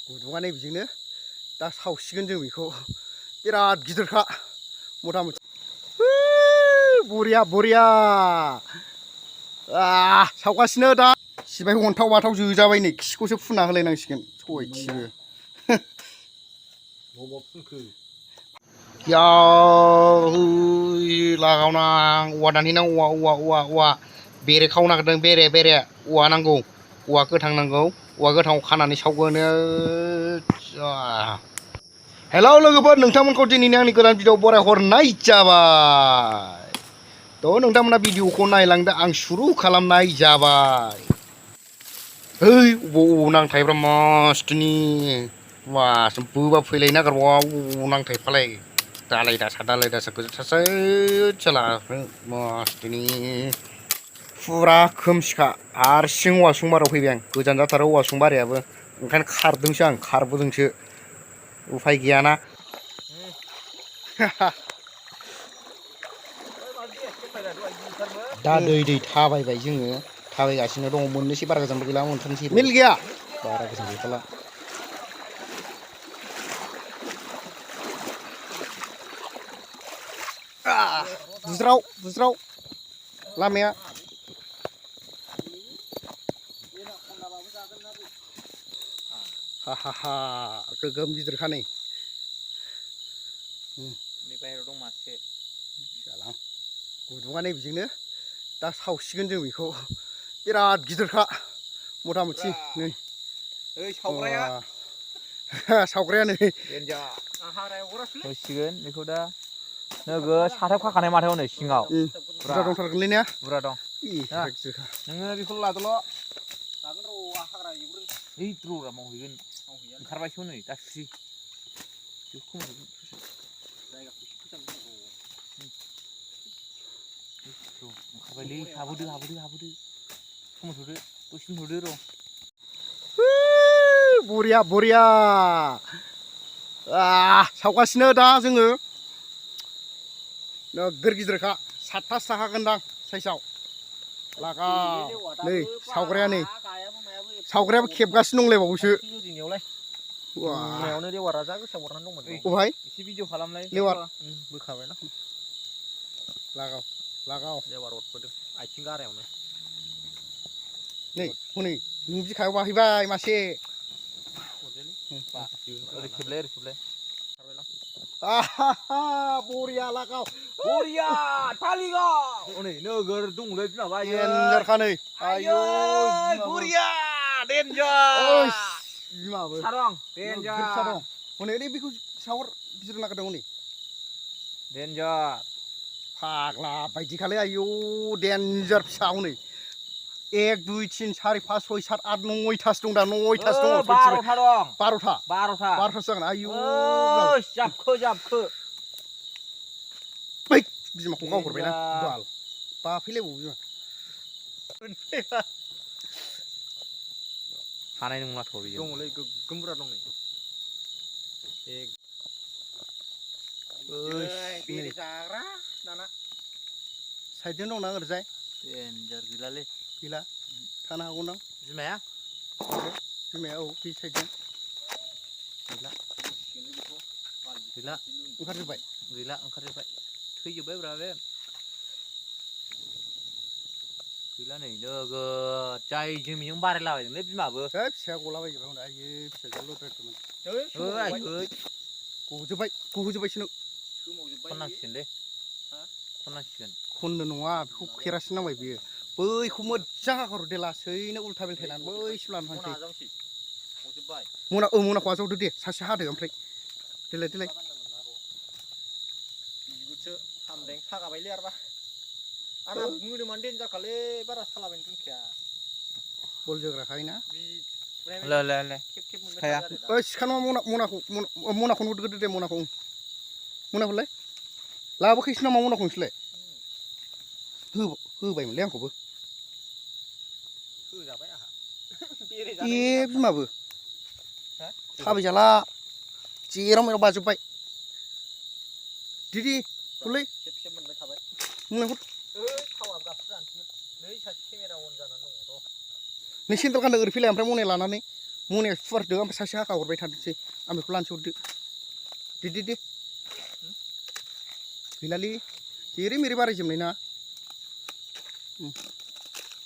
गुदुङा नै बिजोंनो दा सावसिगोन जों बेखौ बिराद गिदिरखा मथा मथि बरिया बरिया सावगासिनो दा सिबाय अन्थाव बाथाव जोजाबाय नै खिखौसो फुना होलायनांसिगोन सयथिबो लागावनां औवा दानहैनां औवा बेरे खावनो नागिरदों बेरे औवा नांगौ औवा गोथां नांगौ औवा गोथाङाव खानानै सावगोन हेलौ लोगोफोर नोंथांमोनखौ दिनैनि आंनि गोदान भिडिअ बरायहरनाय जाबाय थ' नोंथांमोना भिडिअखौ नायलांदो आं सुरु खालामनाय जाबाय ओइ अबाव नांथायब्रा मस्तनि वास बोबा फैलायनो नागिरबावा अबाव नांथायफालाय दालाय दासा गोजोथारसै चला मस्तनि फुरा खोमसिखा हारसिं औवासुं बारियाव फैबाय आं गोजान जाथारो औवासुं बारियाबो ओंखायनो खारदोंसो आं खारबोदोंसो उफाय गैयाना दा दै थाबायबाय जोङो थाबायगासिनो दङ मोननैसो बारा गोजानबो गैला मोनथामसै मिल गैया बारा गोजान गैखाला बुज्राव लामाया हा गोगोम गिदिरखा नै बाहेरायाव दं मासे गुदुङा नै बिजोंनो दा सावसिगोन जों बेखौ बिराद गिदिरखा मथा मथि नै सावग्राया नै होसिगोन बेखौ दा नोगोद साथायाव खाखानाय माथो हनै सिङाव बुरजा दंथारगोनलै ने बुरजा दं नोङो बेखौ लादोल' लागोन र' हाग्रा एवग्रो ओइ द्र'रा मावहैगोन ओंखारबायसो नै दा सुसि ओंखारबायलै हाबोदो समायथ'दो दसे दोनथ'दो र' बरिया सावगासिनो दा जोङो नोगोर गिदिरखा 7थासो थाखागोनदां साइसआव लागाव नै सावग्रायाबो खेबगासिनो दंलायबावोसो बुंनायावनो लेवारा जा गोसा हरनानै दंमोन अहाय एसे भिडिअ खालामलाय लेवार बोखाबायना लागाव लेवार अरफोदों आथिं गारायावनो नै हनै नों बिखायाव बाहैबाय मासे ओरै खेबलाय बरिया लागाव बरिया थालिगाव हनै नोगोर दंलै बिमाबा देन्जारखा नै आयौ बरिया देन्जार बिमाबो सारं देन्जार दं हनै बेखौ सावर गिदिर नागिरदों हनै देन्जार फाग्ला बायदिखालै आयौ देन्जार फिसा हनै 1 2 3 4 5 6 7 8 9थासो दं दा 9थासो दङ 12था दं 12थासो जागोन आयौ जाबखो बै बिमाखौ गावहरबायना बाल बाफैलायबावो बिमा हानाय नंलाथ' बियो दङलै गोगोम बुरजा दं नै बेरे जाग्रा दाना साइडजों दंना ओरैजाय देन्जार गैला थानो हागौदां बिमाया औ बे साइडजों गैला ओंखारजोब्बाय थैजोब्बाय ब्रा बे गैला नै नोगोद जाय जोंनिजों बारायलाबायदोंलै बिमाबो फिसाया गलाबायजोब्बाय आयै फिसाजों लद्रायथारमोन गहोजोब्बायसो नों खननांसिगोनलै खननो नङा बेखौ केरासिन नांबाय बियो बैखौ मोजां हाहरदो लासैनो उल्था बेलथायनानै बैसिम लानानै थांसै मनाखौ आजावदो दे सासे हादो ओमफ्राय देलाय बिगुरसो सामदें सागाबायलै आरोबा आंना मोदोमानो देन्जारखालै बारा सालाबायनो रोंखाया बल जोग्राखायना सिखा नङा मनाखौ नुदो दे मनाखौलाय लाबोखैसो नामा मनाखौ नोंसोरलाय होबायमोनलै आंखौबो होजाबाय आंहा बिमाबो थाबायजाला जेराव मेराव बाजोब्बाय दिदि हरलै खेबसे मोनबाय थाबाय थावा गाबसो जानोसैमोन नै सासे केमेरा अन जानानै दङ र' नों सेन्देल गानदों ओरै फैलाय ओमफ्राय मनाया लानानै मनायाव फुवारदो ओमफ्राय सासे हाखा हरबाय थादोसै आं बेखौ लानोसै हरदो दे गैलालै जेरै मेरै बारायजोबनाय ना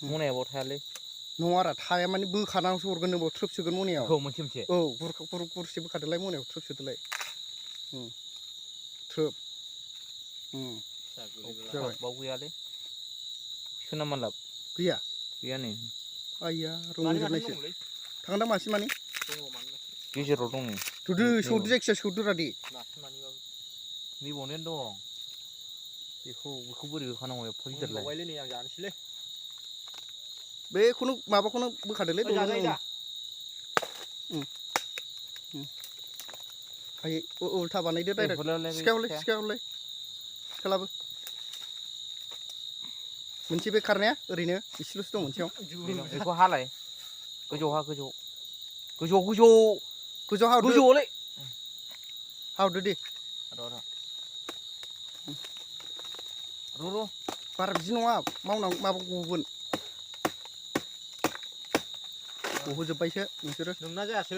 मनायाव थायालै नङा आरो थाया माने बोखानानैसो हरगोन नोंबो थ्रोब सोगोन मनायाव मोनसे औ गुरसे बोखादोलाय मनायाव थ्रोब सोदोलाय थ्रोब जाबाय बाव गैयालै सोनामान लाब गैया नै आइया रंजोबनायसो थांदा मासे माने गेजेराव दं थुदो सौदो जायखिजाया सौदोरा दे नैबावनो दं बेखौ बोरै होखानांगौ एफा गिदिरलाय नै आं जानोसैलै बेखौनो माबाखौनो बोखादोलै आयै उल्था बानायदो डाइरेक्ट सिखायावलाय सिखालाबो मोनसे बे खारनाया ओरैनो एसेल'सो दं मोनसेयाव बेखौ हालाय गोजौ हावदोलै हावदो दे र' बारा बिदि नङा मावनांगौ माबा गगोन गहोजोब्बायसो नोंसोरो नोंना जायासै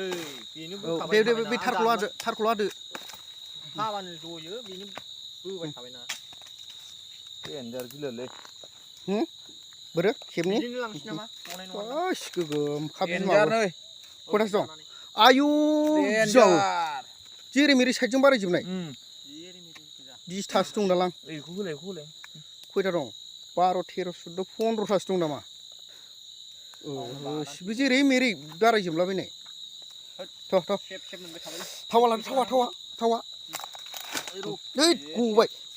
बेनो दे बे थारखौल' हादो हाबानो जयो बेनो बोबाय थाबायना देनजार गिलिरलै बोरो खेबनि बिदिनो लांसै नामा बास गोगोम देनजार नै खयथासो दं आयु जेरै मेरै साइडजों बारायजोबनाय 20थासो दं दालां बेखौ होलाय खयथा दं 12 13 14 15थासो दं नामा बे जेरै मेरै बारायजोबलाबायनाय थावा लादो थावा ओइ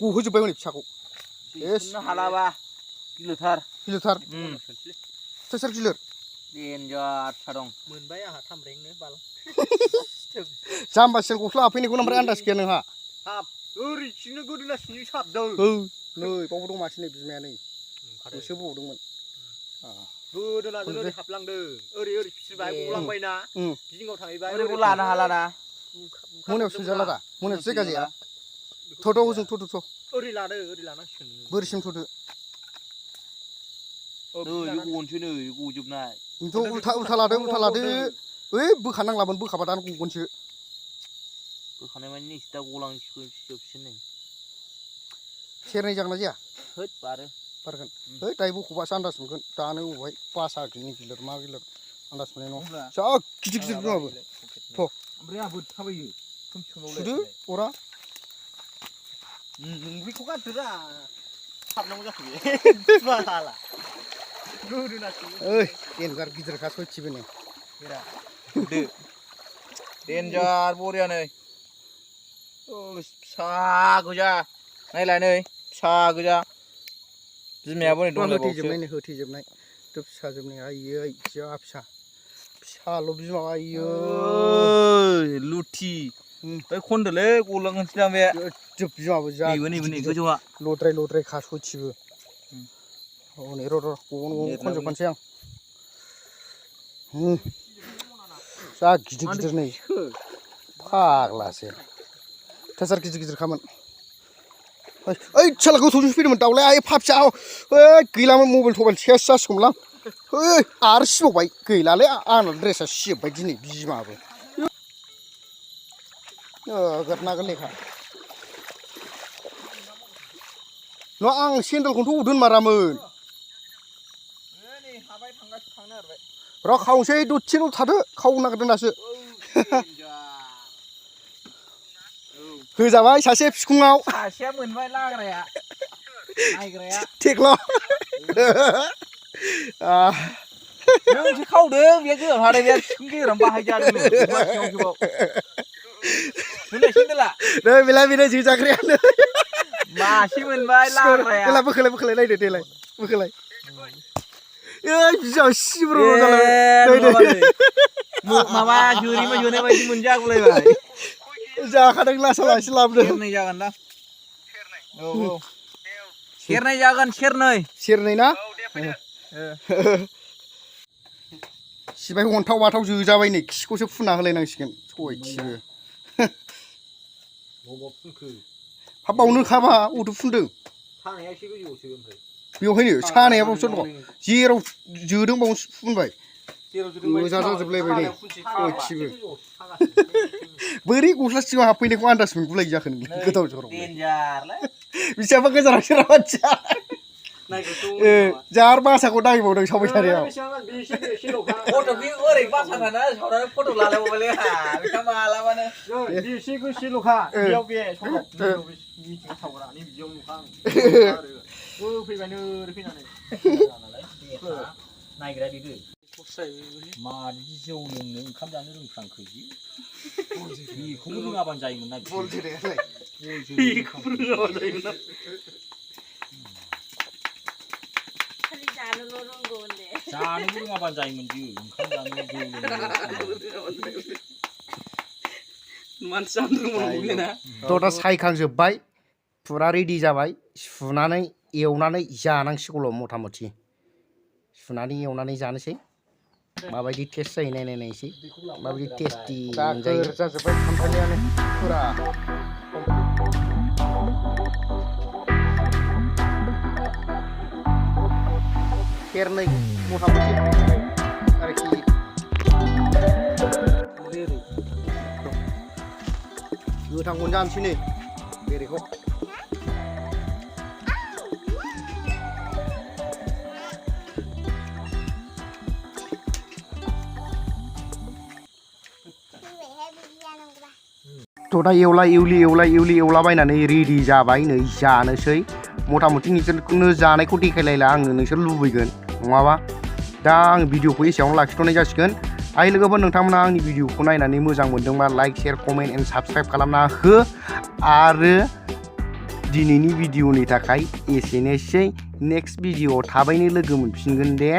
गहोजोब्बाय हनै फिसाखौ हालाबा गिलिरथार सोर गिलिर देनजार फिसा दं मोनबाय आंहा थामब्रेंनो बाल जाम्बासिन गस्ला हाफैनायखौ ओमफ्राय आन्दाज गैया नोंहा हाब ओरैथिंनो गोदोना सिंजों साबदों नै बावबो दं मासे नै बिमाया नै गोसो बावदोंमोन गोदोनाजों ओरै हाबलांदों ओरै फिसिबाय गलांबायना जिङाव थाहैबाय ओरैखौ लानो हालाना मोनायाव सोजाला दा मोनायाव जायगा जाया हजों थ' ओरै लानांसिगोन बोरिसिम थ'दो गनोसै नै गजोबनाय उल्था लादो ओइ बोखानांलामोन बोखाबा दानो गगोनसो बोखानाय माने नै दा गलांसिगोन नै सेरनै जागोन ना जाया होद बारगोन ओइ दायो बख'बासो आन्दाज मोनगोन दानो बबावहाय बासा गिलिर मा गिलिर आन्दाज मोननाय नङा जा गिदिर बिमाबो थ' ओमफ्राय आंबो थाबायो सुदो अरा बेखौ गारदोरा हाबनांगौ जाखो बे हाला गोदोनासो ओइ देनजार गिदिरखा सयथिबो नै देनजार बरिया नै फिसा गोजा नायलाय नै फिसा गोजा बिमायाबो नै होथेजोबनाय फिसा जोबनाय आयै जा फिसाल' बिमा आयै लुथि खनदोलै गलांगोनसै दां बे बिमाबो जा गोजौआ लद्राय खा सयथिबो हनै र' खनजोबखानोसै आं जा गिदिर नै फाग्लासो थासार गिदिरखामोन ओइ साला गोथौजोंसो फैदोंमोन दाउलाय आइ एफा फिसा ओइ गैलामोन मबाइल सेस जासिगौमोनलां ओइ आरो सिबावबाय गैलालै आंना ड्रेसा सिजोब्बाय दिनै बिमाबो नोगोद लेखा नङा आं सेन्देलखौथ' अबाव दोनमारामोन र' खावनोसै दसेल' थादो खावनो नागिरदों दासो होजाबाय सासे फिखुङाव सासेया मोनबाय लाग्राया नायग्राया थेख्ल' नोंसो खावदों बे गोजानाव थानाय बे फिखुं गेजेराव बाहायजादों मोननाय सेन्देला नै बेलाय बेनो जोजाग्रायानो मासे मोनबाय लाग्राया बोखोलाय नायदो देलाय बोखोलाय ओइ बिजाव सिब्र' जालायबाय माबा जोनाय बायदि मोनजागुलायबाय जाखादों लासै लाबोदों सेरनै जागोन दा सेरनै जागोन सेरनै ना सिबाय अन्थाव बाथाव जोजाबाय नै खिखौसो फुना होलायनांसिगोन सयथिबो हाब बावनो खाबा अबावथो फुनदों सानाया एसे गोजौआवसो ओमफ्राय बेवहायनो सानाया बावसो दङ जेराव जोदों बावनो फुनबाय जाजाजोबलायबाय नै गयथिबो बोरै गस्ला सिङाव हाबफैनायखौ आन्दाज मोनगुलाय जाखो नोंलाय गोदाव सोराव बिसिबांबा गोजानाव सोरबा मानसिया जार बासाखौ नायबावदों सावबायथारियाव नायग्रा बिदो मादि जौ लोंनो ओंखाम जानो रोंफ्रांखो बेखौबो रोङाबानो जायोमोन ना जानोबो रोङाबानो जायोमोन बियो ओंखाम जानो जौ लोंनो थ' दा सायखांजोब्बाय फुरा रेडि जाबाय सुनानै एवनानै जानांसिगौल' मथा मथि सुनानै एवनानै जानोसै माबायदि टेस्ट जायो नायनायसै माबायदि टेस्टि जायो जाजोब्बाय खामफ्रायानो फुरा सेरनै मथा मथि आरोखि गोथांखौनो जानोसै नै बेरेखौ थ' दा एवलाबायनानै रेडि जाबाय नै जानोसै मथा मथि नोंसोरनो जानायखौ देखायलायला आङो नोंसोर लुबैगोन नङाबा दा आं भिडिअखौ एसेयावनो लाखिथ'नाय जासिगोन आइ लोगोफोर नोंथांमोना आंनि भिडिअखौ नायनानै मोजां मोनदोंबा like share comment and subscribe खालामना हो आरो दिनैनि भिडिअनि थाखाय एसेनोसै नेक्स्ट भिडिअआव थाबैनो लोगो मोनफिनगोन दे।